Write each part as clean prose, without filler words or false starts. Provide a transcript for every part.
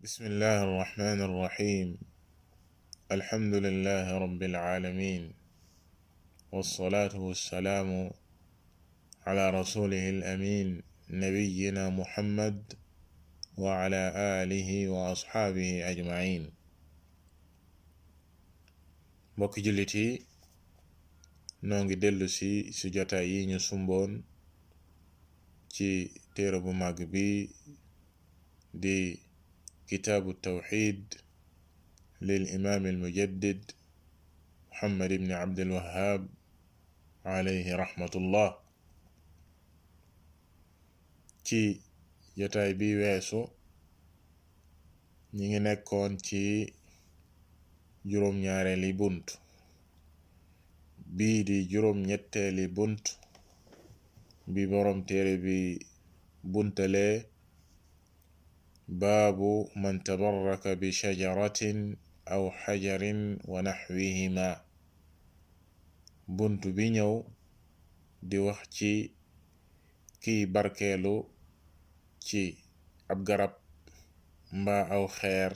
بسم الله الرحمن الرحيم. الحمد لله رب العالمين، والصلاة والسلام على رسوله الأمين نبينا محمد وعلى آله وأصحابه أجمعين. mbokki jullit yi noo ngi dellu si jotaay yi ñu sumboon ci téere bu màgg bi di kitaabu tawxid lil imaam al mujaddid Muhammad ibn Abdul Wahhab alayhi rahmatullah. ci jotaay bi weesu ñi ngi nekkoon ci juróom-ñaareeli bunt bii di juróom-ñetteeli bunt bi boroom téere bi buntale baabu man tabarraka bi shajaratin aw xajarin wa naxwihima. bunt bi ñëw di wax ci kiy barkeelu ci ab garab mbaa aw xeer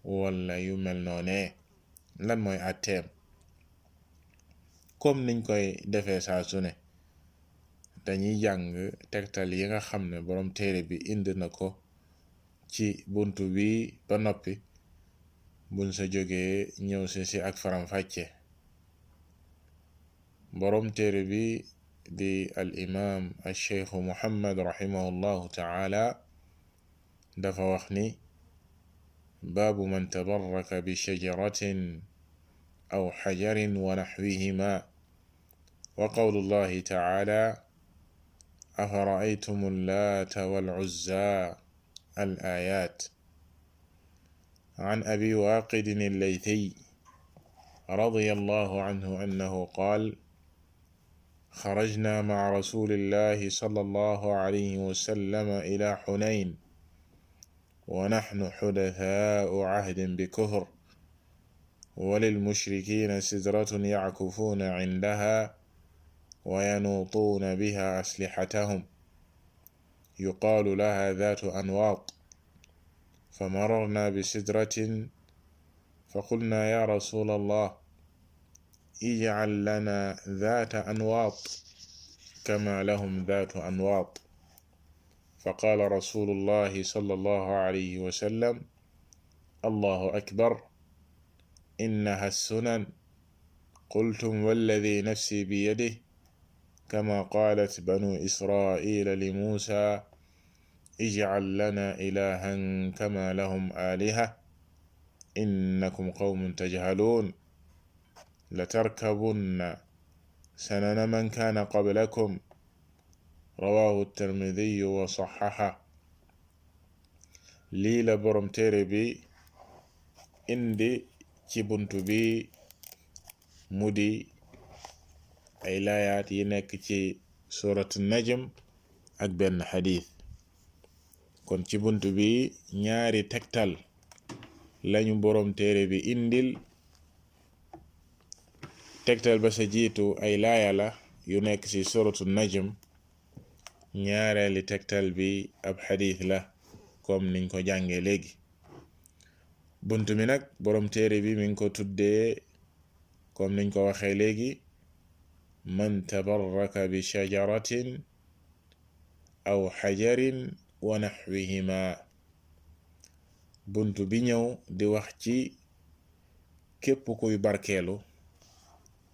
wala yu mel noone lan mooy àtteem. comme niñ koy defee saa su ne dañuy jàng tegtal yi nga xam ne boroom téere bi indi na ko ci bunt bi ba noppi buñ sa jógee ñëw si ak faram-fàcce. boroom téere bi di al imaam al cheikhu Muhammad rahimahullahu taala dafa wax ni baabu man tabarraka bi shajaratin aw xajarin wa naxwihima wa qawlullahi taala afara'aytum allaata wal uzza al ayat. an abi waaqidin allaythi radiyallahu anhu annahu qaal خرجنا مع رسول الله صلى الله عليه وسلم إلى حنين ونحن حدثاء عهد بكفر وللمشركين سدرة يعكفون عندها وينوطون بها أسلحتهم يقال لها ذات أنواط فمررنا بسدرة فقلنا يا رسول الله اجعل لنا ذات أنواط كما لهم ذات أنواط. فقال رسول الله صلى الله عليه وسلم الله أكبر إنها السنن. قلتم والذي نفسي بيده كما قالت بنو إسرائيل لموسى اجعل لنا إلها كما لهم آلهة إنكم قوم تجهلون لتركبن سنن من كان قبلكم رواه الترمذي وصححه. lii la boroom téere bi indi ci buntu bi mu di ay laayaat yi nekk ci suratu najm ak benn xadiis. kon ci buntu bi ñaari tegtal lañu boroom téere bi indil. tegtal ba sa jiitu ay laaya la yu nekk ci suratu najm, ñaareeli tegtal bi ab xadiis la comme niñ ko jàngee léegi. bunt mi nag boroom téere bi mi ngi ko tuddee comme niñ ko waxee léegi man tabarraka bi shajaratin aw xajarin wa naxwihima. bunt bi ñëw di wax ci képp kuy barkeelu,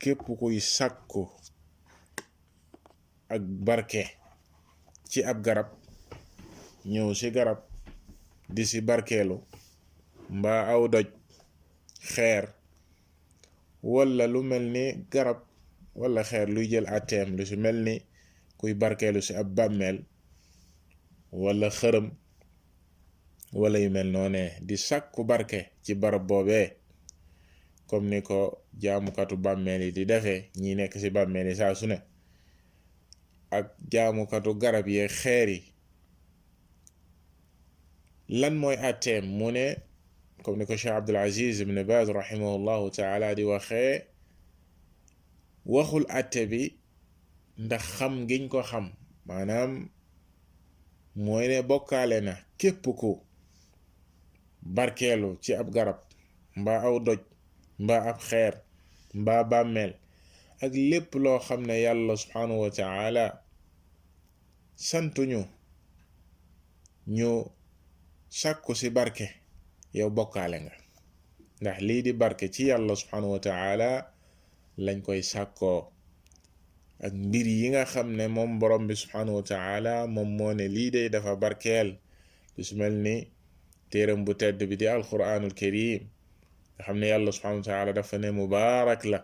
képp kuy sàkku ak barke ci ab garab, ñëw ci garab di ci barkeelu mbaa aw doj, xeer wala lu mel ni garab wala xeer luy jël àtteem, lu ci mel ni kuy barkeelu ci ab bàmmeel wala xërëm wala yu mel noone di sàkku barke ci barab boobee, comme ni ko jaamukatu bàmmeel yi di defee, ñi nekk ci bàmmeel yi saa su ne, ak jaamukatu garab yee xeer yi. lan mooy àtteem? mu ne comme ni ko Cheikh Abdul Aziz ibn Baz rahimahullahu taala di waxee, waxul àtte bi ndax xam giñ ko xam, maanaam mooy ne bokkaale na képp ku barkeelu ci ab garab mbaa aw doj mbaa ab xeer mbaa bàmmeel ak lépp loo xam ne yàlla subhanahu wa taala santuñu ñu sàkku ci barke, yow bokkaale nga. ndax lii di barke ci yàlla subhanahu wa taala lañ koy sàkkoo, ak mbir yi nga xam ne moom borom bi subhanahu wa taala moom moo ne lii day dafa barkeel, lu su mel ni téeram bu tedd bi di alquranul karim nga xam ne yàlla subhanahu wa taala dafa ne mubaarak la.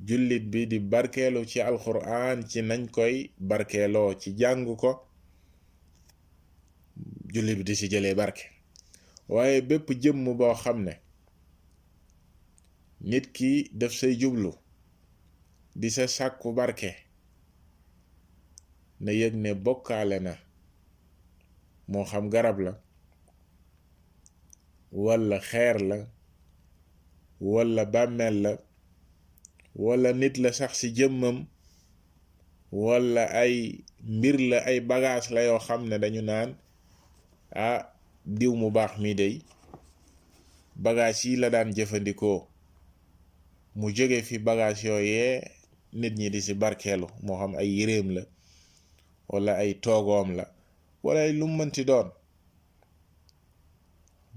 jullit bi di barkeelu ci alquran ci nañ koy barkeeloo ci jàng ko, jullit bi di ci jëlee barke. waaye bépp jëmm boo xam ne nit ki daf say jublu di sa sàkku barke, na yëg ne bokkaale na, moo xam garab la walla xeer la walla bàmmeel la walla nit la sax ci jëmmam, walla ay mbir la, ay bagage la yoo xam ne dañu naan diw mu baax mi day bagage yi la daan jëfandikoo, mu jóge fi bagage yooyee nit ñi di ci barkeelu, moo xam ay yéreem la walla ay toogoom la walla ay lu mënti doon.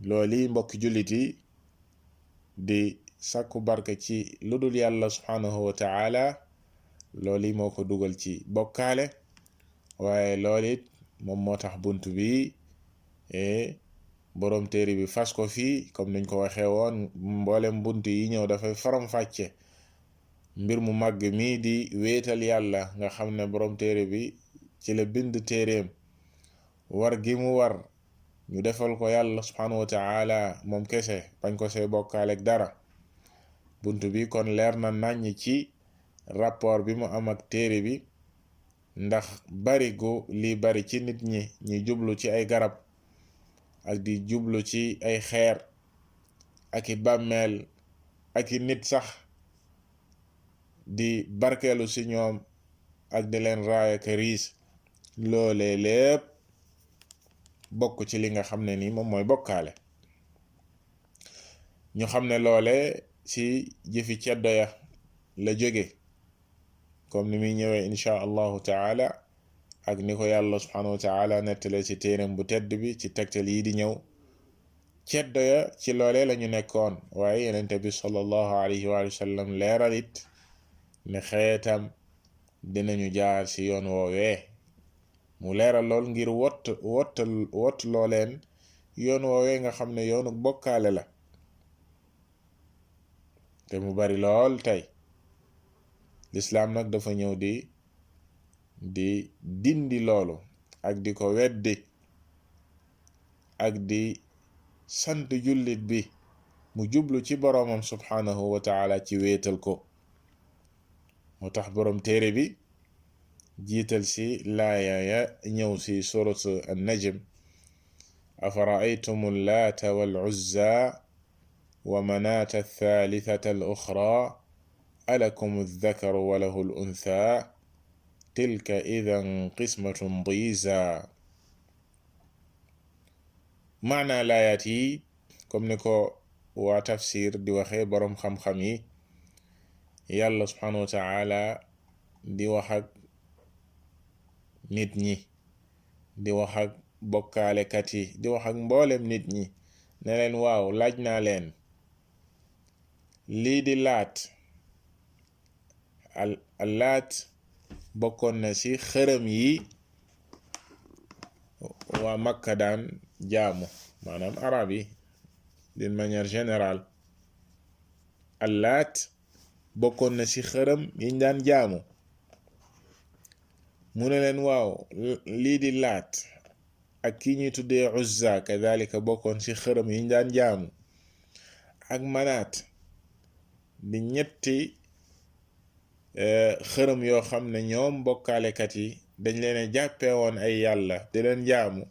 loolu mbokki jullit yi di sàkku barke ci lu dul yàlla subhanahu wa taala, loolu moo ko dugal ci bokkaale. waaye loolu it moom moo tax bunt bi boroom téere bi fas ko fii, comme niñ ko waxee woon, mboolem bunt yi ñëw dafay faram fàcce mbir mu màgg mii di wéetal yàlla, nga xam ne boroom téere bi ci la bind téereem, war gi mu war ñu defal ko yàlla subhanahu wa taala moom kese, bañ ko see bokkaale ak dara. bunt bi kon leer na nàññ ci rapport bi mu am ak téere bi, ndax bari gu li bari ci nit ñi jublu ci ay garab ak di jublu ci ay xeer ak i bàmmeel ak i nit sax, di barkeelu ci ñoom ak di leen raaya ka riis. loolee lépp bokk ci li nga xam ne ni moom mooy bokkaale. ñu xam ne loole ci jëfi ceddo ya la jóge, comme ni muy ñëwee insha allahu taala, ak ni ko yàlla subhanahu wa taala nettale ci téeram bu tedd bi ci tegtal yi di ñëw. ceddo ya ci loole lañu nekkoon, waaye yenente bi sallallahu alayhi wa sallam leeral it ne xeetam dinañu jaar ci yoon woowee. mu leeral lool ngir wott looleen yoon woowee nga xam ne yoonu bokkaale la, te mu bari lool tey. lislaam nag dafa ñëw di dindi loolu ak di ko weddi ak di sant jullit bi mu jublu ci boroomam subhanahu wa taala ci wéetal ko. moo tax boroom téere bi jiital ci laaya ya ñëw ci surat an-najm: afara'aytum allaata wal uzza wa manaata ath-thalithata al-ukhra alakum adh-dhakaru wa lahu al-untha tilka idhan qismatun diza. maana laayaat yi comme ni ko waa tafsir di waxee boroom xam-xam yi, yàlla subhanahu wa taala di wax ak nit ñi, di wax ak bokkaalekat yi, di wax ak mboolem nit ñi ne leen waaw, laaj naa leen, lii di laat, allaat bokkoon na ci xërëm yi waa Makka daan jaamu, maanaam arab yi d'une manière générale. allaat bokkoon na ci xërëm yiñ daan jaamu. mu ne leen waaw, lii di laat ak ki ñuy tuddee Uzza kadhalika bokkoon ci xërëm yiñ daan jaamu, ak manaat di ñetti xërëm yoo xam ne ñoom bokkaalekat yi dañ leen jàppee woon ay yàlla di leen jaamu.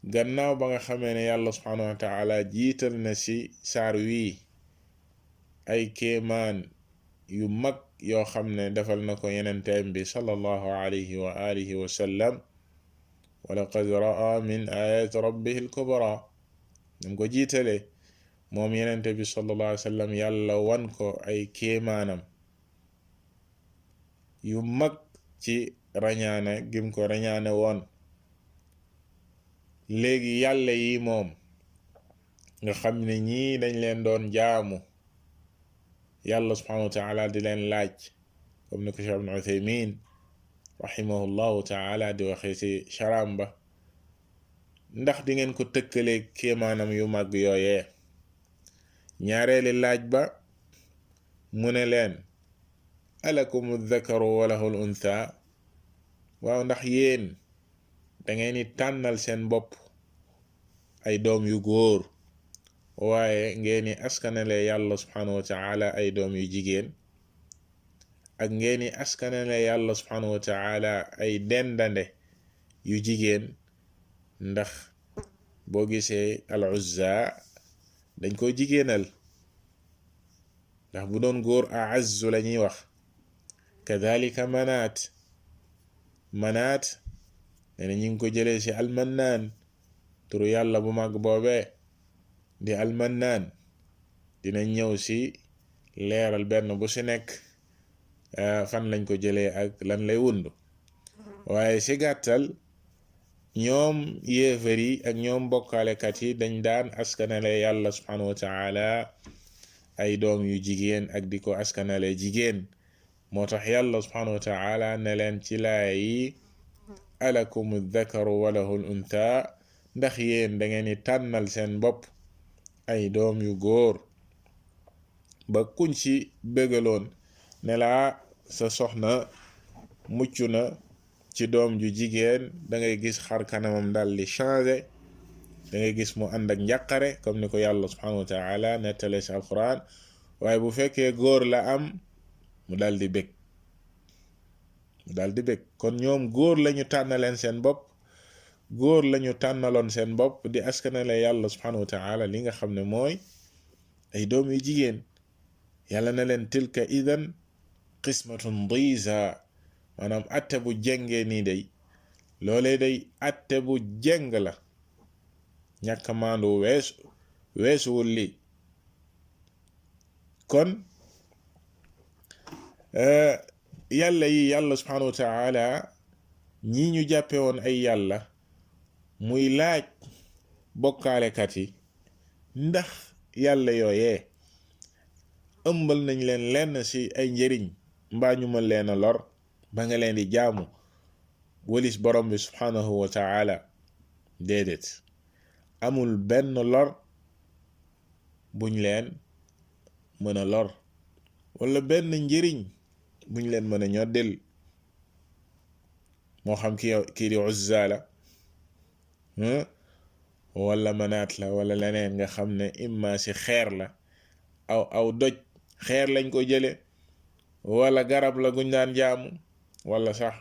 gannaaw ba nga xamee ne yàlla subhanahu wa taala jiital na ci saar wii ay kéemaan yu mag yoo xam ne defal na ko yenenteem bi sallallahu alayhi wa alihi wa sallam, wa laqad raa min ayati rabbihi al-kubra ñum ko jiitale moom yenente bi sallallahu alayhi wa sallam yàlla wan ko ay kéemaanam yu mag ci rañaane gim ko rañaane woon. léegi yàlla yi moom nga xam ne ñii dañ leen doon jaamu yàlla subhanahu wa taala di leen laaj comme ni ko Cheikh Ibn Uthaymin rahimahullahu taala di waxee ci sharam ba, ndax di ngeen ko tëkkale kéemaanam yu mag yooyee. ñaareeli laaj ba mu ne leen alakumu dhakaru wa lahu al untha, waaw ndax yéen da ngeen di tànnal seen bopp ay doom yu góor waaye ngeen di askanale yàlla subhanahu wa taala ay doom yu jigéen, ak ngeen di askanale yàlla subhanahu wa taala ay dendande yu jigéen. ndax boo gisee al uzza dañ ko jigéenal, ndax bu doon góor aazzu la ñuy wax. kadhalika manaat ne ñu ngi ko jëlee ci almannaan, turu yàlla bu mag boobee di almannaan. dina ñëw ci leeral benn bu ci nekk fan lañ ko jëlee ak lan lay wundu. waaye ci gàttal ñoom yéefar yi ak ñoom bokkaalekat yi dañ daan askanale yàlla subhanahu wa taala ay doom yu jigéen ak di ko askanale jigéen. moo tax yàlla subhanahu wa taala ne leen ci laaya yi alakum dhakaru wa lahu al untha, ndax yéen da ngeen di tànnal seen bopp ay doom yu góor. ba kuñ ci bëggaloon ne laa sa soxna mucc na ci doom ju jigéen, da ngay gis xar kanamam dal di changé, da ngay gis mu ànd ak njàqare comme ni ko yàlla subhanahu wa taala nettale ci alquran. waaye bu fekkee góor la am mu dal di bég kon ñoom góor lañu tànnaleen seen bopp, góor lañu tànnaloon seen bopp di askanale yàlla subhanahu wa taala li nga xam ne mooy ay doom yu jigéen. yàlla na leen tilka idan qismatun diza, maanaam atte bu jengee nii day loolee day atte bu jeng la, ñàkk maandu weesuwul lii. kon yàlla yi yàlla subhanahu wa taala ñii ñu jàppe woon ay yàlla muy laaj bokkaalekat yi ndax yàlla yooyee ëmbal nañ leen lenn ci ay njëriñ mbaa ñu mën leen a lor ba nga leen di jaamu walis borom bi subhanahu wa taala. déedéet, amul benn lor buñ leen mën a lor wala benn njëriñ buñ leen mën a ñoddil. moo xam kii di Uzza la wala Manaat la wala leneen nga xam ne imma ci xeer la aw doj, xeer lañ ko jële, wala garab la guñ daan jaamu, wala sax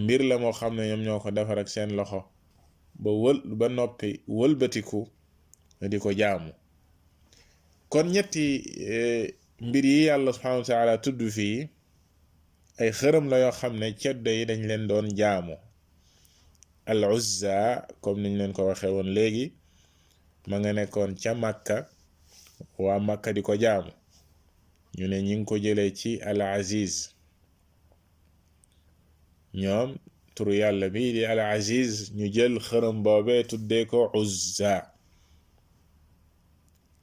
mbir la moo xam ne ñoom ñoo ko defar ak seen loxo ba noppi wëlbatiku di ko jaamu. kon ñetti mbir yi yàlla subhanahu wa taala tudd fii ay xërëm la yoo xam ne ceddo yi dañ leen doon jaamu. al Uzza comme niñ leen ko waxee woon léegi ma nga nekkoon ca Makka, waa Makka di ko jaamu. ñu ne ñi ngi ko jëlee ci al Aziz, ñoom turu yàlla bi di al Aziz ñu jël xërëm boobee tuddee ko Uzza.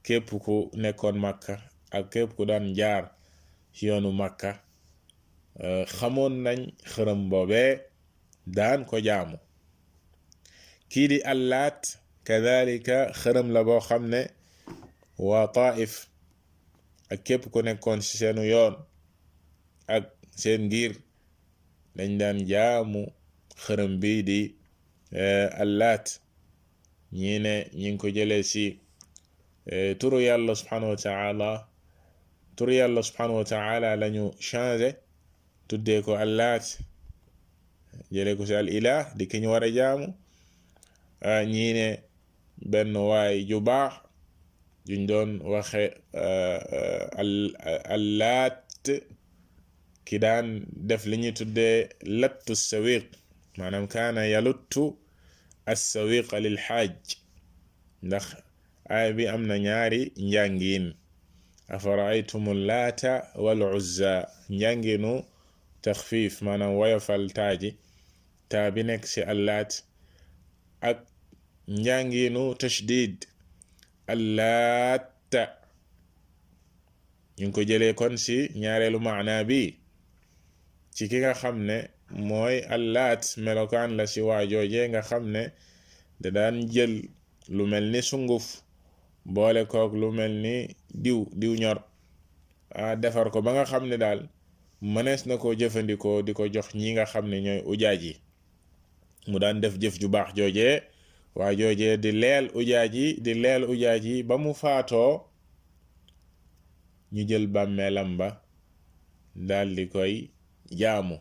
képp ku nekkoon Makka ak képp ku daan jaar ci yoonu Makka xamoon nañ xërëm boobee daan ko jaamu. kii di Allaat kadhalika xërëm la boo xam ne waa Taif ak képp ku nekkoon ci seenu yoon ak seen ngir dañ daan jaamu xërëm bi di Allaat. ñii ne ñi ngi ko jëlee ci turu yàlla subhanahu wa taala lañu changé tuddee ko Allaat, jëlee ko ci al ilah di ki ñu war a jaamu. ñii ne benn waay ju baax juñ doon waxe Allaat ki daan def li ñuy tuddee lattu sawiq, maanaam kaana yaluttu assawiqa lil xaaj, ndax aaya bi am na ñaari njàngiin. afara'aytumu laata wal uzza, njànginu taxfiif maanaam woyofal taaji taa bi nekk ci allaat, ak njànginu tashdid allaata. ñu ngi ko jëlee kon ci ñaareelu maana bi ci ki nga xam ne mooy allaat melokaan la ci waajooje nga xam ne da daan jël lu mel ni sunguf boole kook lu mel ni diw ñor defar ko ba nga xam ne daal mënees na ko jëfandikoo di ko jox ñi nga xam ne ñooy ujaaj yi. mu daan def jëf ju baax joojee waa joojee di leel ujaaj yi ba mu faatoo ñu jël bàmmeelam ba daal di koy jaamu,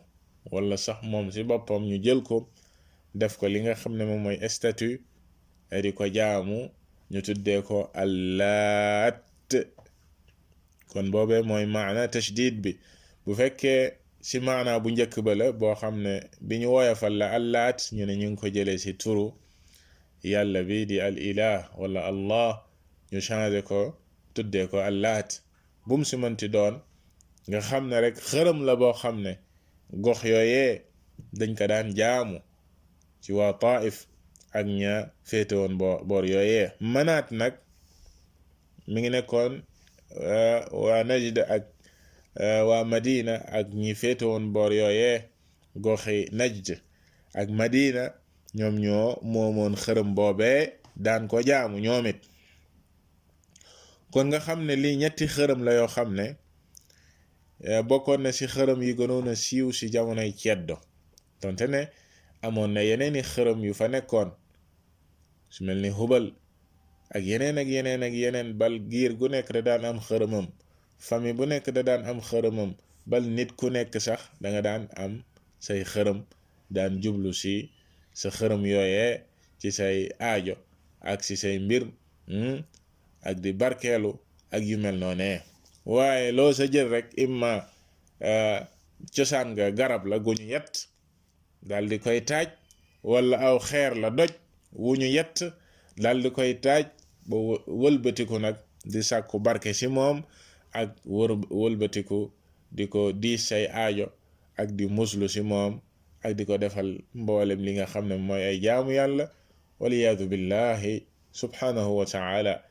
wala sax moom ci boppam ñu jël ko def ko li nga xam ne moom mooy statue di ko jaamu, ñu tuddee ko allaat. kon boobee mooy maana tashdid bi. bu fekkee ci maana bu njëkk ba la boo xam ne bi ñu woyofal la allaat, ñu ne ñu ngi ko jëlee ci turu yàlla bi di al ilah wala allah, ñu changé ko tuddee ko allaat. bum ci mënti doon nga xam ne rek xërëm la boo xam ne gox yooyee dañ ko daan jaamu ci waa Taif ak ña féete woon boor yooyee. Manaat nag mi ngi nekkoon waa Najd ak waa Madina ak ñi féete woon boor yooyee, goxi Najd ak Madina, ñoom ñoo moomoon xërëm boobee daan ko jaamu ñoom it. kon nga xam ne lii ñetti xërëm la yoo xam ne bokkoon na ci xërëm yi gënoon a siiw ci jamonoy ceddo, donte ne amoon na yeneeni xërëm yu fa nekkoon su mel ni Hubal ak yeneen bal giir gu nekk da daan am xërëmam, famille bu nekk da daan am xërëmam, bal nit ku nekk sax da nga daan am say xërëm, daan jublu ci sa xërëm yooyee ci say aajo ak ci say mbir ak di barkeelu ak yu mel noonee. waaye loo sa jël rek imma cosaan nga garab la gu ñu yett dal di koy taaj, wala aw xeer la doj wu ñu yett dal di koy taaj ba wëlbatiku nag di sàkku barke ci moom, ak wëlbatiku di ko diis say aajo ak di muslu ci moom ak di ko defal mboolem li nga xam ne mooy ay jaamu yàlla, waliyaadu billahi subhanahu wa ta'ala.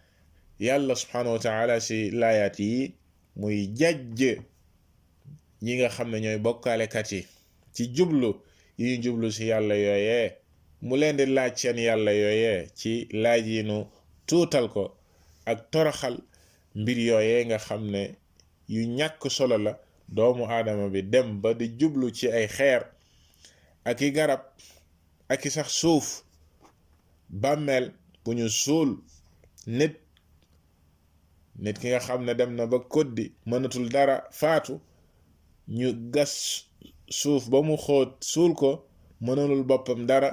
yàlla subhanahu wa ta'ala ci laayaat yi muy jajj ñi nga xam ne ñooy bokkaalekat yi ci jublu yi ñu jublu ci yàlla yooyee, mu leen di laaj seen yàlla yooyee ci laaj yi nu tuutal ko ak toroxal mbir yooyee nga xam ne yu ñàkk solo la. doomu aadama bi dem ba di jublu ci ay xeer ak i garab ak i sax suuf, bàmmeel bu ñu suul nit ki nga xam ne dem na ba koddi mënatul dara faatu, ñu gas suuf ba mu xóot suul ko, mënalul boppam dara,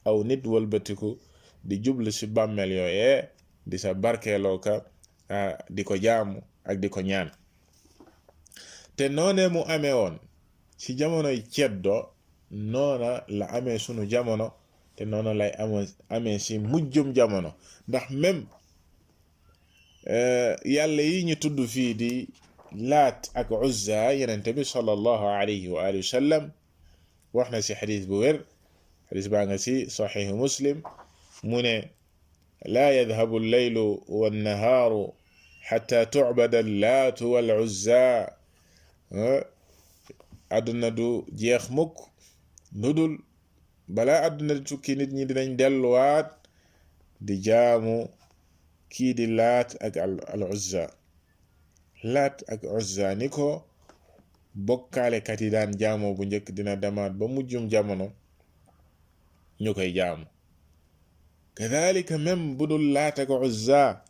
aw nit wëlbatiku di jublu ci bàmmeel yooyee di sa barkeeloo ka di ko jaamu ak di ko ñaan. te noone mu amee woon ci jamonoy ceddo, noona la amee sunu jamono, te noona lay amee ci mujjum jamono. ndax même yàlla yi ñu tudd fii di laat ak uzza, yenente bi sallallahu alayhi wa alihi wa sallam wax na ci xadis bu wér, xadis baa nga ci saxiixu muslim, mu ne laa yadhabu alleylu wannahaaru xata tucbada allaatu wal uzza. àdduna du jeex mukk nudul balaa àdduna di tukki nit ñi dinañ delluwaat di jaamu kii di laat ak al uzza. laat ak uzza ni ko bokkaalekat yi daan jaamoo bu njëkk dina demaat ba mujjum jamono ñu koy jaamu. kadhalika même bu dul laat ak uzza,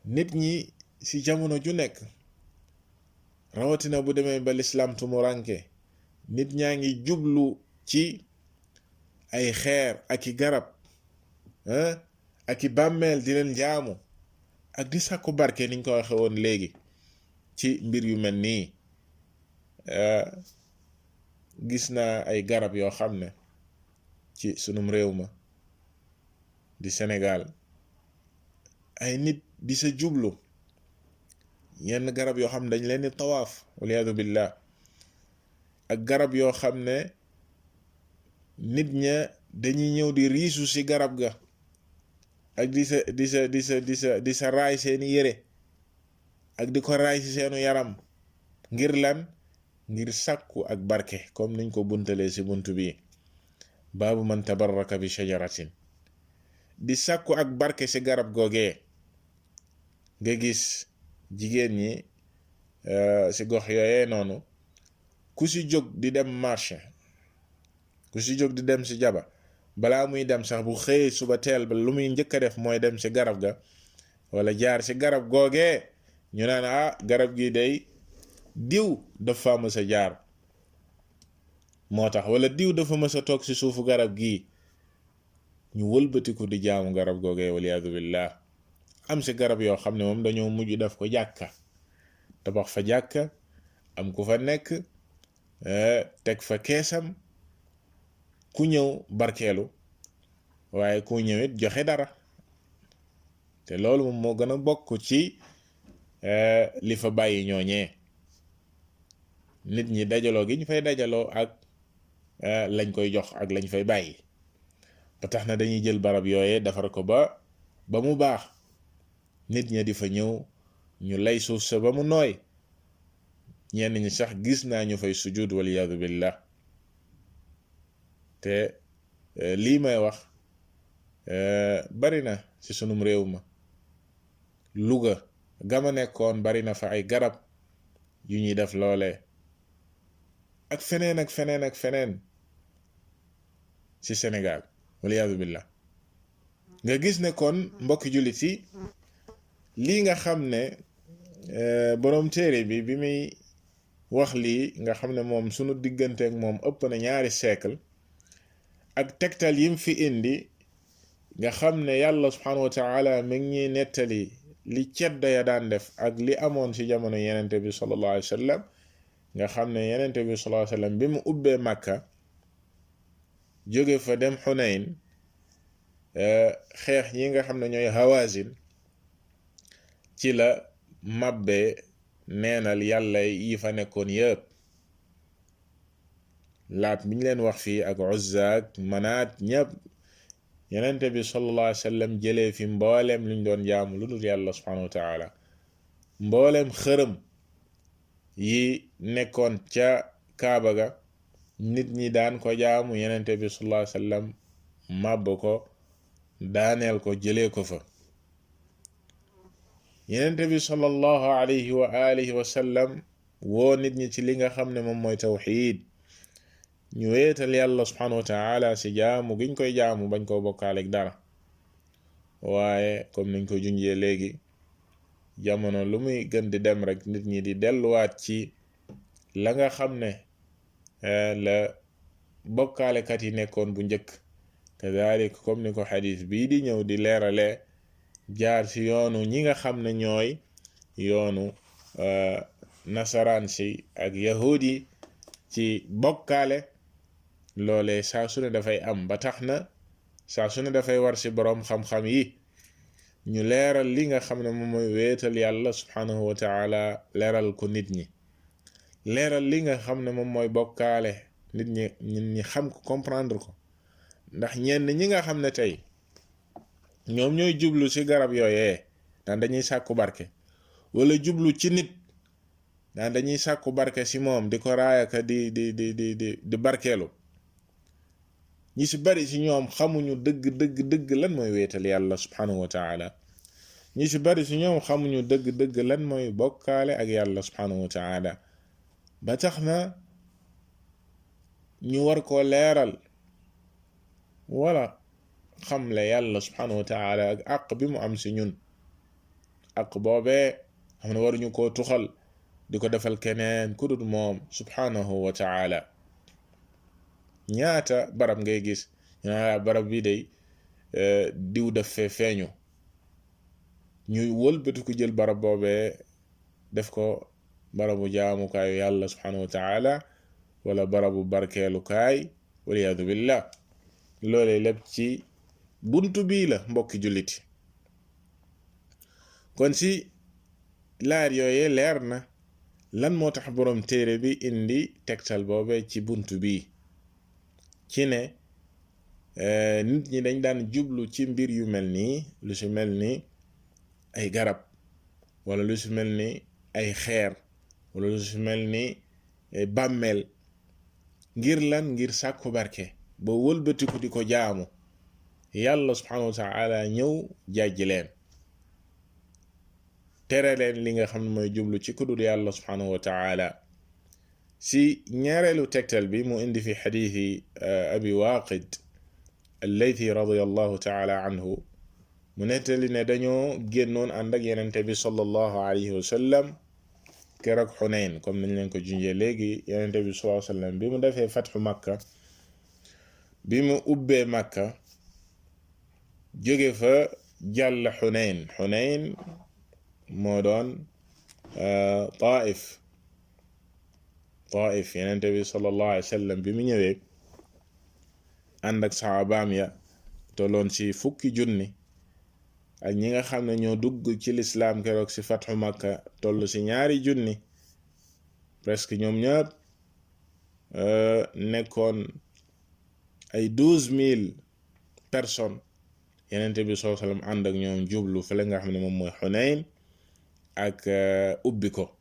nit ñi ci jamono ju nekk, rawatina bu demee ba lislaam tumuranke, nit ñaa ngi jublu ci ay xeer ak i garab ak i bàmmeel di leen jaamu ak di sàkku barke, niñ ko waxe woon léegi ci mbir yu mel nii. gis naa ay garab yoo xam ne ci sunum réew ma di Sénégal ay nit di sa jublu yenn garab yoo xam ne dañ leen di tawaaf waliyaadu billah ak garab yoo xam ne nit ña dañuy ñëw di riisu ci garab ga ak di sa raay seeni yére ak di ko raay ci seenu yaram ngir lan ngir sàkku ak barke comme niñ ko buntalee ci bunt bi baabu man tabarraka bi shajaratin di sàkku ak barke ci garab googee nga gis jigéen ñi ci gox yooyee noonu ku ci jóg di dem marché ku ci jóg di dem ci jaba balaa muy dem sax bu xëyee suba teel ba lu muy njëkk a def mooy dem ci garab ga wala jaar ci garab googee ñu naan garab gi day diw dafa mës a jaar moo tax wala diw dafa mës a toog ci suufu garab gii ñu wëlbatiku di jaamu garab googee waliyaadu billah am ci garab yoo xam ne moom dañoo mujj def ko jàkka tabax fa jàkka am ku fa nekk teg fa keesam ku ñëw barkeelu waaye ku ñëwit joxe dara te loolu moom moo gën a bokk ci li fa bàyyi ñooñee nit ñi dajaloo gi ñu fay dajaloo ak lañ koy jox ak lañ fay bàyyi ba tax na dañuy jël barab yooyee defar ko ba mu baax nit ñi di fa ñëw ñu lay suuf sa ba mu nooy ñenn ñi sax gis naa ñu fay sujud waliyaadu billah te lii may wax bari na ci sunum réew ma Louga gama nekkoon bari na fa ay garab yu ñuy def loole ak feneen ak feneen ak feneen ci Sénégal waliyaadu billah nga gis ne kon mbokki jullit yi lii nga xam ne boroom téere bi muy wax lii nga xam ne moom sunu digganteek moom ëpp na ñaari siècle ak tegtal yim fi indi nga xam ne yàlla subhanahu wa taala mi ngi ñuy nettali li ceddo ya daan def ak li amoon ci jamono yenente bi sallallahu alayhi wa sallam nga xam ne yenente bi sallallahu alayhi wa sallam bi mu ubbee Makka jóge fa dem Xunayn xeex yi nga xam ne ñooy Hawazin ci la mabbe neenal yàlla yi fa nekkoon yëpp laat bi ñu leen wax fii ak Uzza ak Manaat ñëpp yenente bi sallallahu alayhi wa sallam jëlee fi mbooleem luñ doon jaamu lu dul yàlla subhanahu wa taala mbooleem xërëm yi nekkoon ca Kaaba ga nit ñi daan ko jaamu yenente bi sallallahu alayhi wa sallam màbb ko daaneel ko jëlee ko fa yenente bi sallallahu alayhi wa alihi wa sallam woo nit ñi ci li nga xam ne moom mooy tawxiid ñu wéetal yàlla subhanahu wa taala ci jaamu giñ koy jaamu bañ koo bokkaaleeg dara waaye comme niñ ko junjee léegi jamono lu muy gën di dem rek nit ñi di delluwaat ci la nga xam ne la bokkaalekat yi nekkoon bu njëkk kadalik comme ni ko xadis bii di ñëw di leerale jaar ci yoonu ñi nga xam ne ñooy yoonu nasaraan si ak yahudi ci bokkaale loolee saa su ne dafay am ba tax na saa su ne dafay war ci boroom xam-xam yi ñu leeral li nga xam ne moom mooy wéetal yàlla subhanahu wa taala leeral ko nit ñi leeral li nga xam ne moom mooy bokkaale nit ñi xam ko comprendre ko ndax ñenn ñi nga xam ne tey ñoom ñooy jublu ci garab yooyee daan dañuy sàkku barke wala jublu ci nit daan dañuy sàkku barke ci moom di ko raayaka di barkeelu ñi ci bari ci ñoom xamuñu dëgg lan mooy wéetal yàlla subhanahu wa taala ñi ci bari ci ñoom xamuñu dëgg lan mooy bokkaale ak yàlla subhanahu wa taala ba tax na ñu war koo leeral wala xamle yàlla subhanahu wa taala ak àq bi mu am ci ñun àq boobee xam ne waruñu koo tuxal di ko defal keneen ku dul moom subhanahu wa taala ñaata barab ngay gis ñaata barab bi day diw def fee feeñu ñuy wëlbati ko jël barab boobee def ko barabu jaamukaayu yàlla subhanahu wa taala wala barabu barkeelukaay waliyaadu billah loolee lépp ci buntu bii la mbokki julliti kon si laar yooye leer na lan moo tax boroom téere bi indi tegtal boobe ci buntu bii ci ne nit ñi dañ daan jublu ci mbir yu mel nii lu si mel ni ay garab wala lu si mel ni ay xeer wala lu si mel ni bàmmeel ngir lan ngir sàkku barke ba wëlbatiku di ko jaamu yàlla subhanahu wa ta'ala ñëw jàjji leen tere leen li nga xam ne mooy jublu ci kudul yàlla subhanahu wa ta'ala si ñaareelu tegtal bi mu indi fi xadiisi abi waaqid allaythi radiyallahu ta'ala anhu mu nettali ne dañoo génnoon ànd ak yenente bi sallallahu alayhi wa sallam keroog Xunayn comme nañ leen ko junjee léegi yenente bi sallallahu alayhi wa sallam bi mu defee fatxu makka bi mu ubbee makka jóge fa jàll Xunayn moo doon Taif yenente bi sallallahu alayhi wa sallam bi mu ñëwee ànd ak saxaabaam ya tolloon ci fukki junni ak ñi nga xam ne ñoo dugg ci lislaam keroog ci fatxu makka toll ci 2 junni presque ñoom ñëpp nekkoon ay 12,000 personnes yenente bi sallallahu alayhi wa sallam ànd ak ñoom jublu fële nga xam ne moom mooy Xunayn ak ubbi ko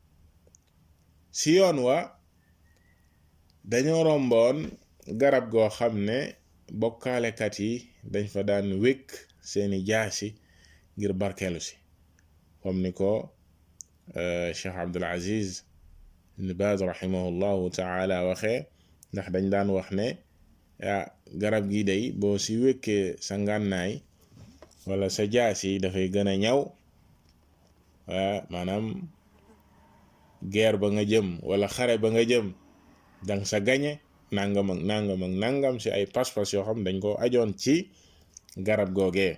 si yoon wa dañoo romboon garab goo xam ne bokkaalekat yi dañ fa daan wékk seeni jaasi ngir barkeelu si comme ni ko Cheikh Abdul Aziz ibn Baz rahimahullahu ta'ala waxee ndax dañ daan wax ne garab gi day boo si wékkee sa ngànnaay wala sa jaasi dafay gën a ñaw maanaam guerre ba nga jëm wala xare ba nga jëm dang sa gañe nangam ak nangam ci ay pas-pas yoo xam dañ ko ajoon ci garab googee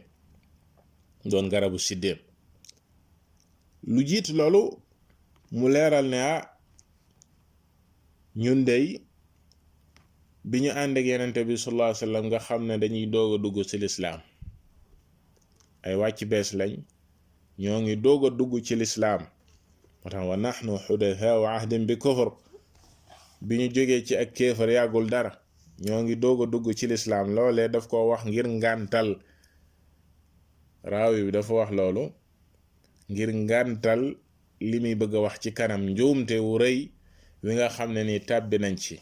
doon garabu siddéem lu jiitu loolu mu leeral ne ñun dey bi ñu ànd ak yenente bi sallallahu alayhi wasallam nga xam ne dañuy doog a dugg ci lislaam ay wàcc bees lañ ñoo ngi doog a dugg ci lislaam moo tax wa nahnu hudathaa wa ahdin bi kufr bi ñu jógee ci ak kéefar yàggul dara ñoo ngi doog a dugg ci lislaam loolee daf ko wax ngir ngàntal raawi bi dafa wax loolu ngir ngàntal li muy bëgg a wax ci kanam njuumte wu rëy wi nga xam ne ni tàbbi nañ ci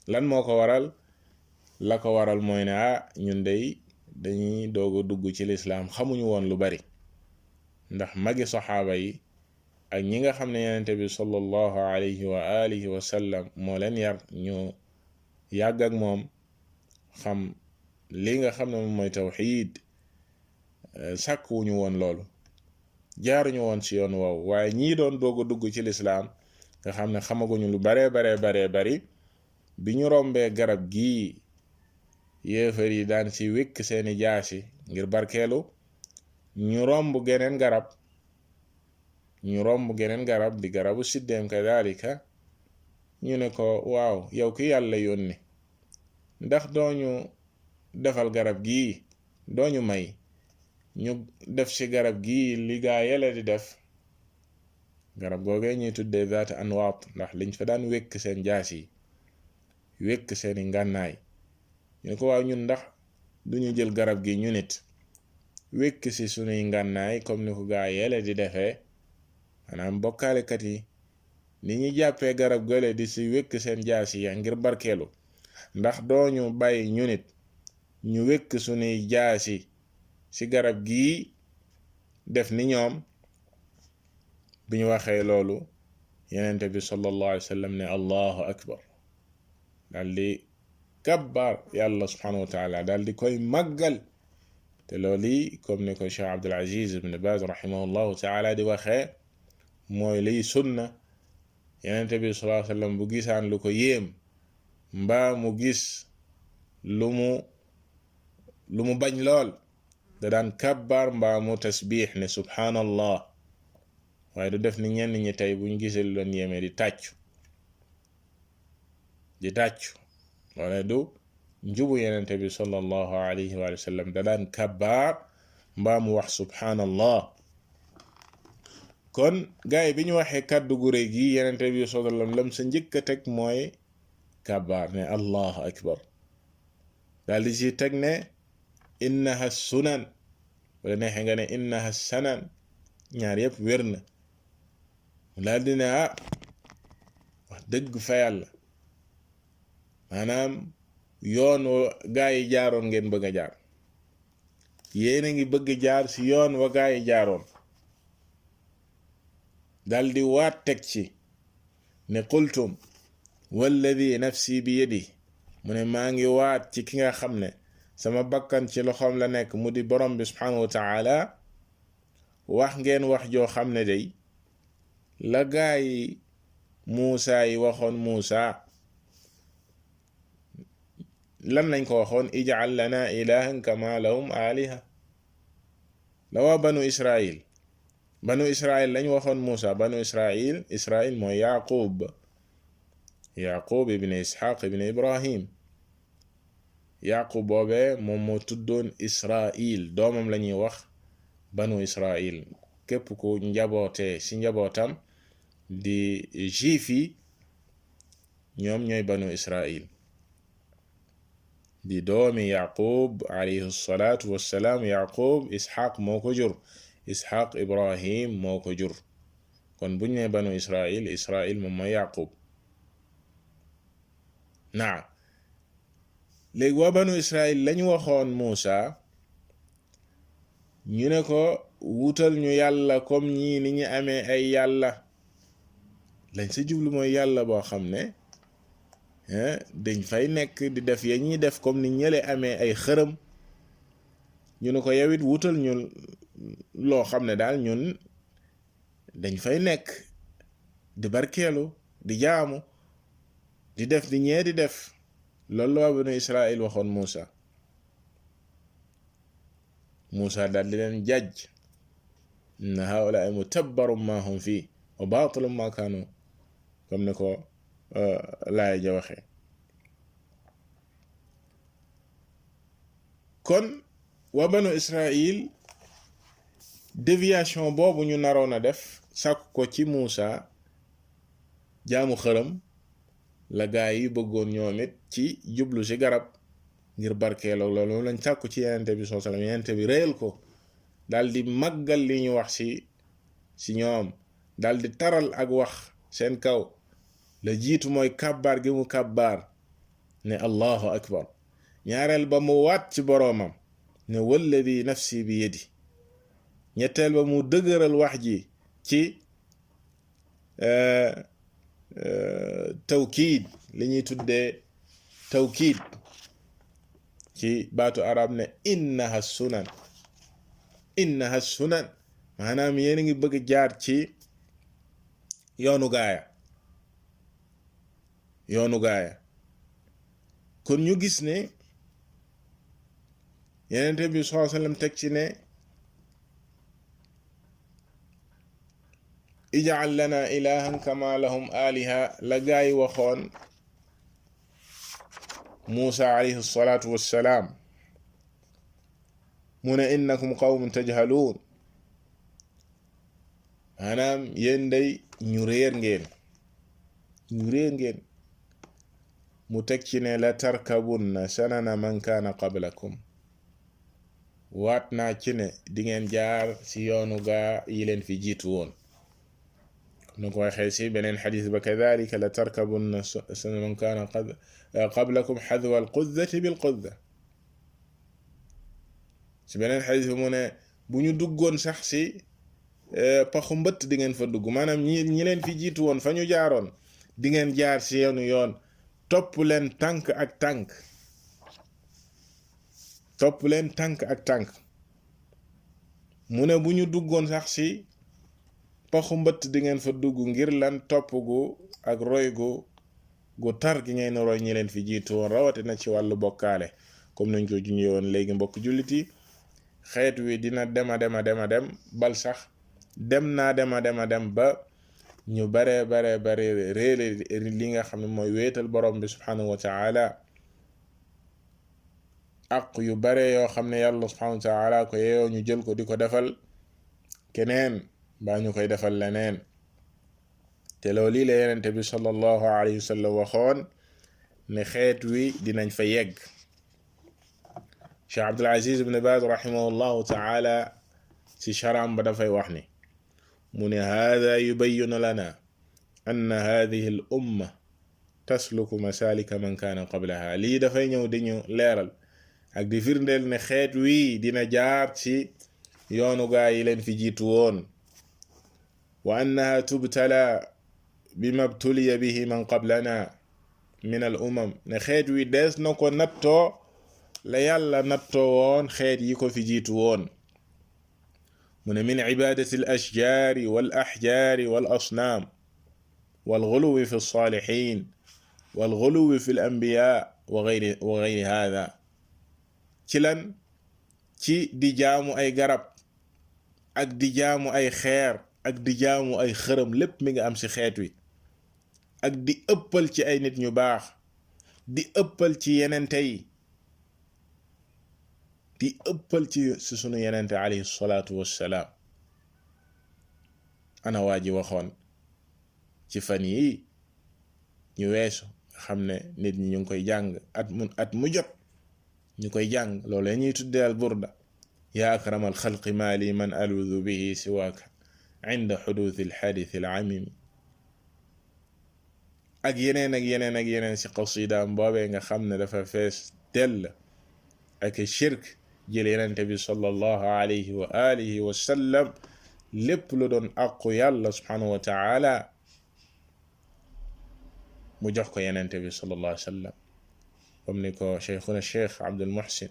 lan moo ko waral la ko waral mooy ne ñun dey dañuy doog a dugg ci lislaam xamuñu woon lu bari ndax magi saxaaba yi ak ñi nga xam ne yenente bi sallallahu alayhi wa alihi wa sallam moo leen yar ñu yàgg ak moom xam li nga xam ne moom mooy tawxiid sàkkuwuñu woon loolu jaaruñu woon ci yoon woowu waaye ñii doon doog a dugg ci lislaam nga xam ne xamaguñu lu baree bari bi ñu rombee garab gii yéefar yi daan ci wékk seeni jaasi ngir barkeelu ñu romb geneen garab di garabu siddéem kadalika ñu ne ko waaw yow ki yàlla yónni ndax dooñu defal garab gii dooñu may ñu def ci garab gii li gaa yele di def garab googee ñuy tuddee zaat anwaat ndax liñ fa daan wékk seen jaas yi wékk seeni ngànnaay ñu ne ko waaw ñun ndax duñu jël garab gi ñu nit wékk ci sunuy ngànnaay comme ni ko gaa yele di defee maanaam bokkaalekat yi ni ñuy jàppee garab gale di ci wékk seen jaas yi ngir barkeelu ndax dooñu bàyyi ñu nit ñu wékk sunuy jaasi ci garab gii def ni ñoom bi ñu waxee loolu yenente bi sallallahu alayhi wa sallam ne allahu akbar daal di kabbar yàlla subhanahu wa taala daal di koy màggal te loolu yi comme ni ko Cheikh Abdul Aziz ibn Baz rahimahullahu taala di waxee mooy liy sunna yenente bi sallallahu alayhi wa sallam bu gisaan lu ko yéem mbaa mu gis lu mu bañ lool da daan kabbar mbaa mu tasbix ne subhanallah waaye du def ni ñenn ñi tey buñ gisee lu leen yéeme di tàccu wala du njubu yenente bi sallallahu alayhi wa sallam da daan kabbaar mbaa mu wax subhanallah. kon gaay bi ñu waxee kàddu gu rëy gi yenente bi sallallahu alayhi wa sallam lam sa njëkk a teg mooy kabbaar ne allahu akbar, daal di ci teg ne innaha sunan wala neexee nga ne innaha sanan, ñaar yépp wér na. mu daal di ne wax dëgg fa yàlla maanaam yoon wa gaa yi jaaroon ngeen bëgg a jaar, yéen a ngi bëgg jaar ci yoon wa gaa yi jaaroon. dal di waat teg ci ne qultum walladi nafsi bi yadi, mu ne maa ngi waat ci ki nga xam ne sama bakkan ci loxoom la nekk mu di borom bi subhanahu wa taala, wax ngeen wax joo xam ne day la gaa yi Muusa yi waxoon Muusa lan lañ ko waxoon, ij'al lana ilahan kama lahum aliha. la waa banu Israil lañ waxoon Muusa. banu Israil mooy Yaqub ibn Ishaq ibn Ibrahim. Yaqub boobee moom moo tuddoon Israil, doomam la ñuy wax banu Israil. képp ku njabootee ci njabootam di juif yi ñoom ñooy banu Israil, di doomi Yaqub alayhi salaatu wassalaam. Yaqub Ishaq moo ko jur, Ishaq Ibrahim moo ko jur. kon buñ ne banu Israil moom mooy Yaqub. léegi waa banu Israil lañu waxoon Muusa, ñu ne ko wutal ñu yàlla comme ñii ni ñu amee ay yàlla. lañ sa jublu mooy yàlla boo xam ne dañ fay nekk di def ya ñuy def comme ni ñële amee ay xërëm. ñu ne ko yow it wutal ñu loo xam ne daal ñun dañ fay nekk di barkeelu di jaamu di def di ñee di def. loolu la waa banu Israil waxoon Muusa daal di leen jàjj, inna haa'ulaa'i mutabbarun maa hum fii wa baatilun maa kaanu, comme ni ko laaya ja waxee. kon waa banu Israil déviation boobu ñu naroon a def sàkk ko ci Muusa, jaamu xërëm, la gaa yi bëggoon ñoom it ci jublu ci garab ngir barkeeloo loolu lañ sàkku ci yenente bi sallallahu alayhi wasallam. yenente bi réyal ko, dal di màggal li ñu wax ci ñoom, dal di taral ak wax seen kaw. la jiitu mooy kàbbaar gi mu kàbbaar ne allahu akbar. ñaareel ba mu waat ci boroomam ne walladi nafsi bi yadi. ñetteel ba mu dëgëral wax ji ci tawkiid, li ñuy tuddee tawkiid ci baatu arab ne innaha sunan, maanaam yéen a ngi bëgg jaar ci yoonu gaaya. kon ñu gis ne yenente bi sallallahu alayhi wasallam teg ci ne ij'al lana ilahan kama lahum aliha, la gaay waxoon Muusa alayhi salaatu wassalaam. mu ne innakum qawmun tajhaluun, maanaam yéen day ñu réer ngeen. mu teg ci ne la tarkabunna sanana man kaana qablakum, waat naa ci ne di ngeen jaar ci yoonu gaa yi leen fi jiitu woon. nu ko waxee ci beneen xadis ba kadhalika la tarkabunna sanana man kaana qablakum xadwa alquddati bilqudda. ci beneen xadis bi mu ne bu ñu duggoon sax ci paxu mbëtt di ngeen fa dugg, maanaam ñi leen fi jiitu woon fa ñu jaaroon di ngeen jaar ci yoon topp leen tànk ak tànk. mu ne bu ñu duggoon sax ci paxu mbëtt di ngeen fa dugg ngir lan topp gu ak roy gu tar gi ngeen roy ñi leen fi jiitu woon, rawatina ci wàllu bokkaale. comme nañ ko junjee woon léegi, mbokk jullit yi, xeet wi dina dem bal sax dem ba ñu bare réere li nga xam ne mooy wéetal borom bi subhanahu wa ta'ala. àq yu bare yoo xam ne yàlla subhanahu wa taala ko yeeyoo ñu jël ko di ko defal keneen baa ñu koy defal leneen te loolu la yenente bi sallallahu alayhi wa sallam waxoon ne xeet wi dinañ fa yegg. Cheikh Abdul Aziz ibn Baz rahimahullahu taala ci sharam ba dafay wax ni mu ne hada yubayyinu lana anna hadihi al umma tasluku masalika man kaana qablaha. lii dafay ñëw di ñu leeral ak di firndeel ne xeet wii dina jaar ci yoonu gaa yi leen fi jiitu woon. wa annaha tubtala bima btuliya bihi man qablana min al umam, ne xeet wi dees na ko nattoo la yàlla nattoo woon xeet yi ko fi jiitu woon. mu ne min ibadati al ashjaari wal ahjaari wal asnaam wal ghuluwi fi salihin wal ghuluwi fi al anbiya wa ghayri hada. ci lan? ci di jaamu ay garab ak di jaamu ay xeer ak di jaamu ay xërëm, lépp mi nga am ci xeet wi. ak di ëppal ci ay nit ñu baax, di ëppal ci yenente yi, di ëppal ci sunu yenente alayhi salaatu wassalaam. ana waa ji waxoon ci fan yi ñu weesu nga xam ne nit ñi ñu ngi koy jàng at mu jot ñu koy jàng loolu ñuy tuddee al burda, yaa akramal xalqi maa li man aluudu bihi siwaaka inda xuduuthi alxaadisi alamimi. ak yeneen ak yeneen ak yeneen ci qasidaam boobee nga xam ne dafa fees dell ak shirk, jël yenente bi sallallahu alayhi wa alihi wa sallam lépp lu doon aqu yàlla subhanahu wa taala mu jox ko yenente bi sallallahu alayhi wa sallam, comme ni ko cheikhuna cheikh Abdul Muhsin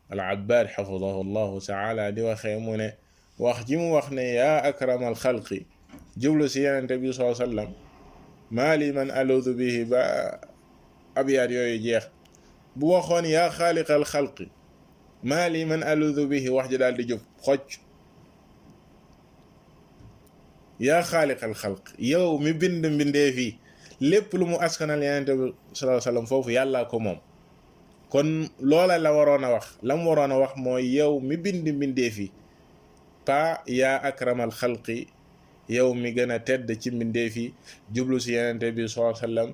al Abbad xafidahu llahu taala di waxee mu ne wax ji mu wax ne yaa akramal xalqi jublu si yenente bi sallallahu alayhi wa sallam maa li man aluudu bihi ba abyaat yooyu jeex. bu waxoon yaa xaaliqal xalqi maa li man aluudu bihi wax ji daal di jub xocc. yaa xaaliqal xalqi, yow mi bind mbindee fii, lépp lu mu askanal yenente bi sallallahu alayhi wasallam foofu yàllaa ko moom. kon loola la waroon a wax, la mu waroon a wax mooy yow mi bind mbindee fii, pa yaa akramal xalqi, yow mi gën a tedd ci mbindeef yi, jublu si yenente bi sallallahu alayhi wasallam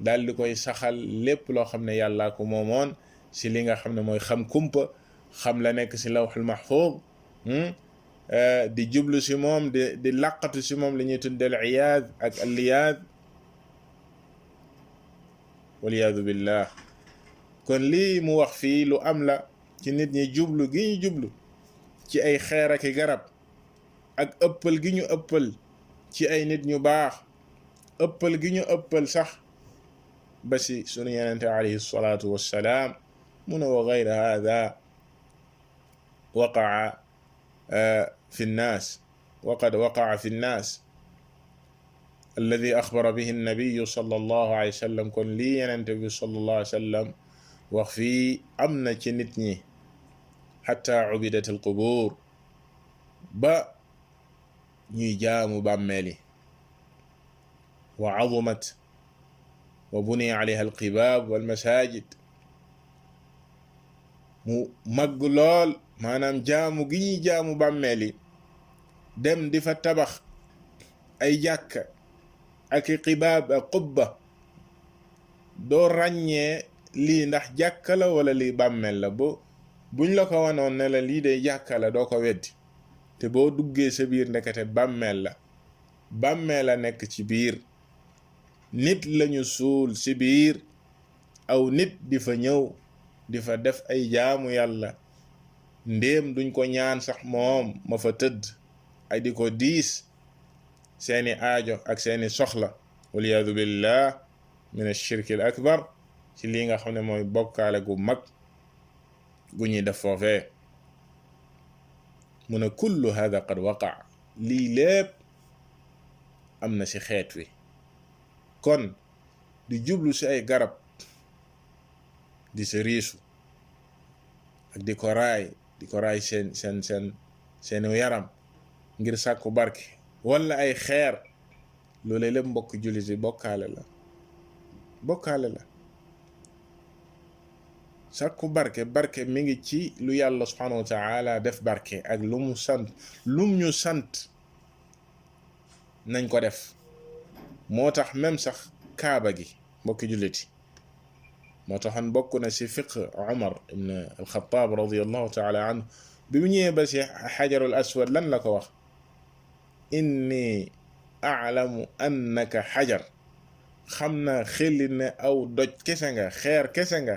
daal di koy saxal lépp loo xam ne yàllaa ko moomoon si li nga xam ne mooy xam kumpa, xam la nekk si lawxul mahfuz, di jublu si moom di laqatu si moom li ñuy tuddee al iyaad ak al liyaad waliyaadu billah. kon lii mu wax fii lu am la ci nit ñi jublu gi ñu jublu ci ay xeer ak i garab, ak ëppal gi ñu ëppal ci ay nit ñu baax, ëppal gi ñu ëppal sax ba si sunu yenente alayhi salaatu wassalaam. mu ne wa gayra hada waqaa fi nnaas waqad waqaa fi nnaas alladi axbara bihi nnabiyu sallallahu alayhi wa sallam. kon lii yenente bi sallallahu alayhi wa sallam wax fii am na ci nit ñi, xatta ubidat al qubur, ba ñuy jaamu bàmmeel yi. wa azumat wa buniya alayha alqibaab walmasajid, mu màgg lool, maanaam jaamu gi ñuy jaamu bàmmeel yi, dem di fa tabax ay jàkka ak qibaab ak qubba, doo ràññee lii ndax jàkka la wala lii bàmmeel la. buñ la ko wanoon ne la lii de jàkka la doo ko weddi, te boo duggee sa biir ndekete bàmmeel la. bàmmeel la nekk ci biir, nit lañu suul ci biir, aw nit di fa ñëw di fa def ay jaamu yàlla, ndéem duñ ko ñaan sax moom ma fa tëdd, ay di ko diis seeni aajo ak seeni soxla, waliyaadu billah min ashirki al akbar, ci lii nga xam ne mooy bokkaale gu mag gu ñuy def foofee. mu ne kullu hada qad waqa, lii lépp am na ci xeet wi. kon di jublu ci ay garab di sa riisu ak di ko raay seeni yaram ngir sàkku barke, wala ay xeer, loolu lépp mbokk jullit yi bokkaale la. sàkku barke barke mi ngi ci lu yàlla subhanahu wa taala def barke ak lu mu sant lum ñu sant nañ ko def. moo tax même sax kaaba gi mbokki julliti moo taxoon bokk na ci fiqh Umar ibn al-Khattab radiyallahu taala anhu bi mu ñëwee ba ci xajarul aswad lan la ko wax inni a'lamu annaka xajar xam naa xelli ne aw doj kese nga xeer kese nga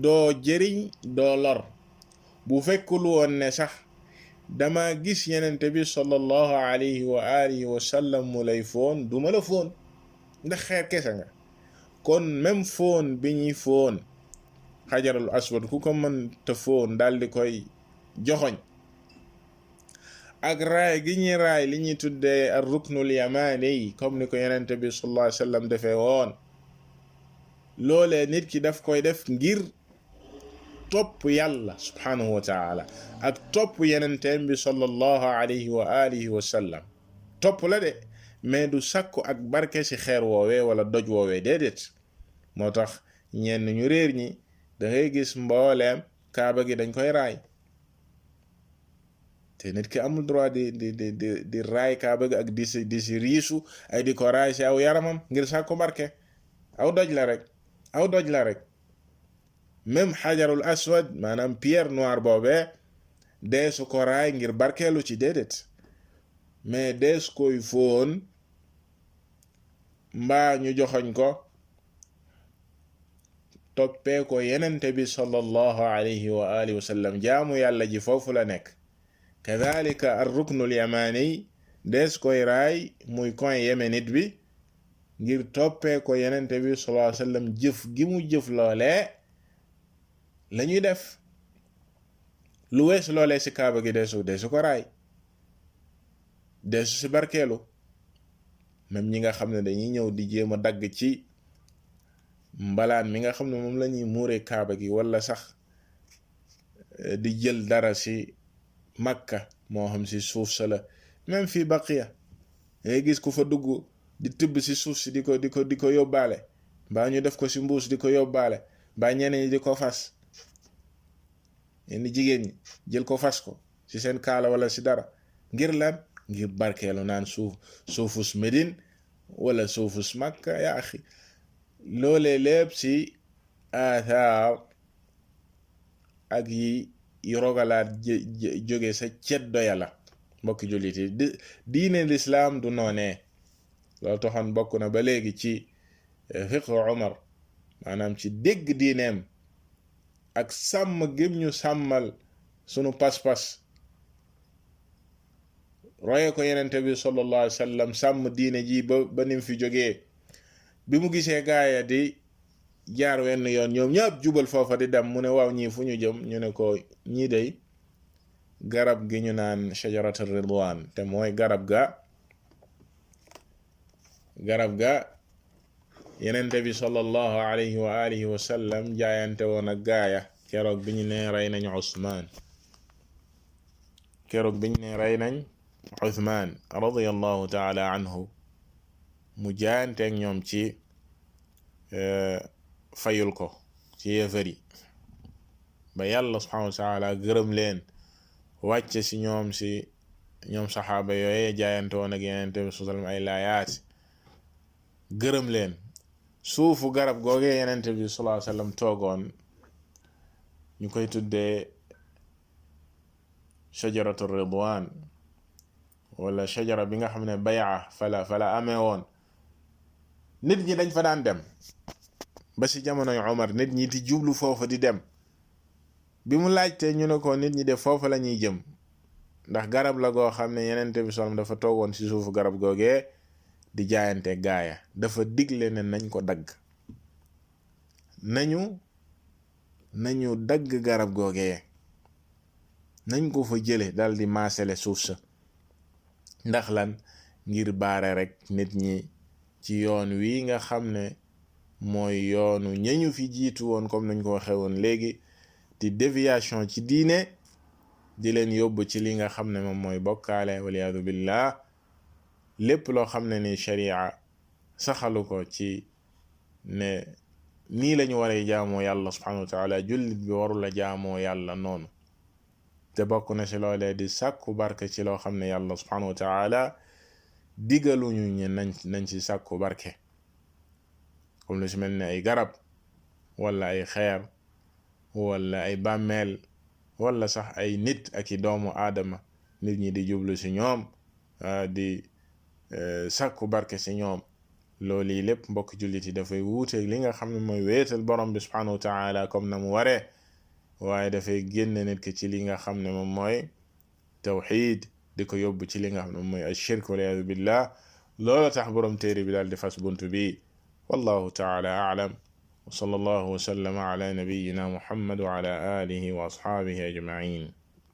doo jëriñ doo lor bu fekkul woon ne sax dama gis yenente bi sallallahu alayhi wa alihi wa sallam mu lay foon duma la foon ndax xeer kese nga. kon même foon bi ñuy foon xajarul aswad ku ko mën te foon daal di koy joxoñ ak raay gi ñuy raay li ñuy tuddee ar ruknul yamani comme ni ko yenente bi sallallahu alayhi wa sallam defee woon loolee nit ki daf koy def ngir topp yàlla subhanahu wa taala ak topp yenenteem bi sallallahu alayhi wa alihi wa sallam topp la de mais du sàkku ak barke ci xeer woowee wala doj woowee déedéet. moo tax ñenn ñu réer ñi da ngay gis mbooleem kaaba gi dañ koy raay te nit ki amul droit di raay kaaba gi ak di si riisu ay di ko raay ci aw yaramam ngir sàkku barke. aw doj la rek même xajarul aswad maanaam pierre noire boobee deesu ko raay ngir barkeelu ci déedéet mais dees koy foon mbaa ñu joxoñ ko toppee ko yenente bi sallallahu alayhi wa alihi wa sallam jaamu yàlla ji foofu la nekk. kadhalika ar ruknul yamani dees koy raay muy coin yéménite bi ngir toppee ko yenente bi sallallahu alayhi wa sallam jëf gi mu jëf loolee la ñuy def. lu wees loolee ci kaaba gi deesu ko raay deesu ci barkeelu. même ñi nga xam ne dañuy ñëw di jéem a dagg ci mbalaan mi nga xam ne moom la ñuy muuree kaaba gi wala sax di jël dara ci makka moo xam ci suuf sa la même fii baqiya ngay gis ku fa dugg di tibb ci suuf si di ko yóbbaale mbaa ñu def ko ci mbuus di ko yóbbaale mbaa ñeneen ñi di ko fas yenn jigéen ñi jël ko fas ko ci seen kaala wala ci dara ngir lan ngir barkeelu naan suufus Medine wala suufus Makka yaa axi loolee lépp ci athar ak yi rogalaat jóge sa ceddo yàlla. mbokki jullit yi diine lislaam du noonee. loolu taxoon bokk na ba léegi ci fiqhu Umar maanaam ci dégg diineem ak sàmm gim ñu sàmmal sunu pas-pas roye ko yenente bi sallallahu alayhi wa sallam sàmm diine ji ba nim fi jógee bi mu gisee gaaya di jaar wenn yoon ñoom ñëpp jubal foofa di dem mu ne waaw ñii fu ñu jëm ñu ne ko ñii day garab gi ñu naan shajaratu ridwan te mooy garab ga yenente bi sallallahu alayhi wa alihi wa sallam jaayante woon ak gaaya keroog bi ñu ne rey nañ Uthman radiyallahu taala anhu mu jaayanteeg ñoom ci fayul ko ci yéefar yi ba yàlla subhanahu wa taala gërëm leen wàcce ci ñoom saxaaba yooye jaayante woon ak yenente bi sallam ay laayaat gërëm leen. suufu garab googee yenente bi sallallahu alayhi wa sallam toogoon ñu koy tuddee shajaratu ridwan wala shajara bi nga xam ne bay'a fala amee woon nit ñi dañ fa daan dem ba ci jamonoy Omar nit ñi di jublu foofa di dem bi mu laajtee ñu ne ko nit ñi de foofa la ñuy jëm ndax garab la goo xam ne yenente bi sallam dafa toogoon ci suufu garab googee di jaayante gaaya dafa digle ne nañ ko dagg nañu dagg garab googee nañ ko fa jële dal di maasale suuf sa ndax lan ngir baare rek nit ñi ci yoon wi nga xam ne mooy yoonu ñañu fi jiitu woon comme nañ ko waxee woon léegi di déviation ci diine di leen yóbbu ci li nga xam ne moom mooy bokkaale waliyaadu billah lépp loo xam ne ni sharia saxalu ko ci ne nii lañu waree jaamoo yàlla subhanahu wa taala jullit bi warula jaamoo yàlla noonu. te bokk na ci loolee di sàkku barke ci loo xam ne yàlla subhanahu wa taala digaluñu ñu nañ ci sàkku barke, comme lu ci mel ne ay garab wala ay xeer wala ay bàmmeel wala sax ay nit ak i doomu aadama, nit ñi di jublu ci ñoom di sàkku barke ci ñoom. loolu yi lépp mbokk jullit yi dafay wuuteeg li nga xam ne mooy wéetal borom bi subhanahu wa taala comme na mu waree, waaye dafay génne nit ki ci li nga xam ne moom mooy tawxiid, di ko yóbbu ci li nga xam ne moom mooy ashirk waliyaadu billah. loola tax borom téere bi daal di fas bunt bi. wallahu taala a'lam wa sallallahu wa sallama ala nabiyyina muhammad wa ala alihi wa ashabihi ajma'in.